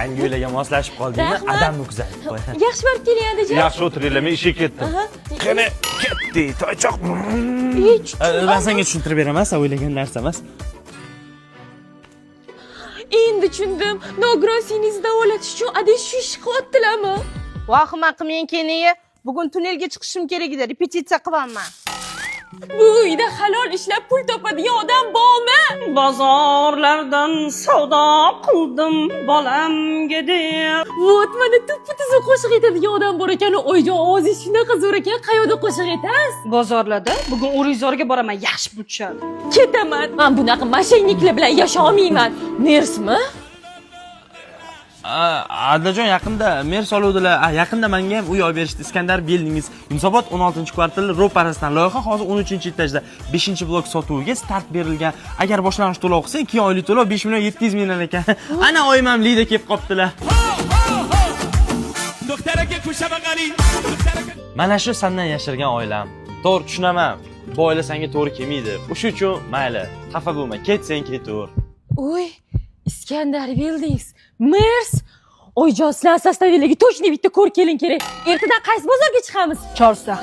Yangi uylarga moslashib qoldingmi? Rahmat. Adamni kuzatib qo'y. Yaxshi borib keling, adajon. Yaxshi o'tiringlar, men ishga ketdim. Qani, ketdik, toychoq. Ey, Man senga tushuntirib beraman, sen o'ylagan narsa emas. Endi tushundim. Nogiron singlingizni davolatish uchun adang shu ishni qilyaptilarmi? Vahima qilmang, keniyi. Bugun tunnelga chiqishim kerak edi, repetitsiya qilyapman. Bu uyda halol ishlab pul topadigan odam bormi? Bozorlardan savdo qildim bolamga deb. Вот, mana tuppa tuzuk qo'shiq aytadigan odam bor ekan. Oyijon, ovozingiz shunaqa zo'r ekan. Qayerda qo'shiq aytasiz? Bozorlarda. Bugun O'rikzorga boraman, yaxshi pul tushadi. Ketaman. Man bunaqa мошенник lar bilan yasholmayman. Mersmi? Adajon, yaqinda mers oluvdilar. Yaqinda menga ham uy olib berishdi. Iskandar Buildings, Yunusobod 16-kvartal ro'parasidan. Loyiha hozir 13-etajda, 5-blok sotuviga start berilgan. Agar boshlang'ich to'lov qilsang, keyin oylik to'lov 5 million 700 mingdan ekan. Ana oyim ham Lida kelib qolibdilar. دخترک کوچه بغلی دخترک Mana shu sandan yashirgan oilam. To'g'ri, tushunaman. Bu oila senga to'g'ri kelmaydi. O'sha uchun mayli, xafa bo'lma. Ketsang ketaver. Uy, Iskandar Buildings, Mers. Oyijon, sizlar составиlarga точно bitta ko'r kelin kerak. Ertadan qaysi bozorga chiqamiz? Chorsu.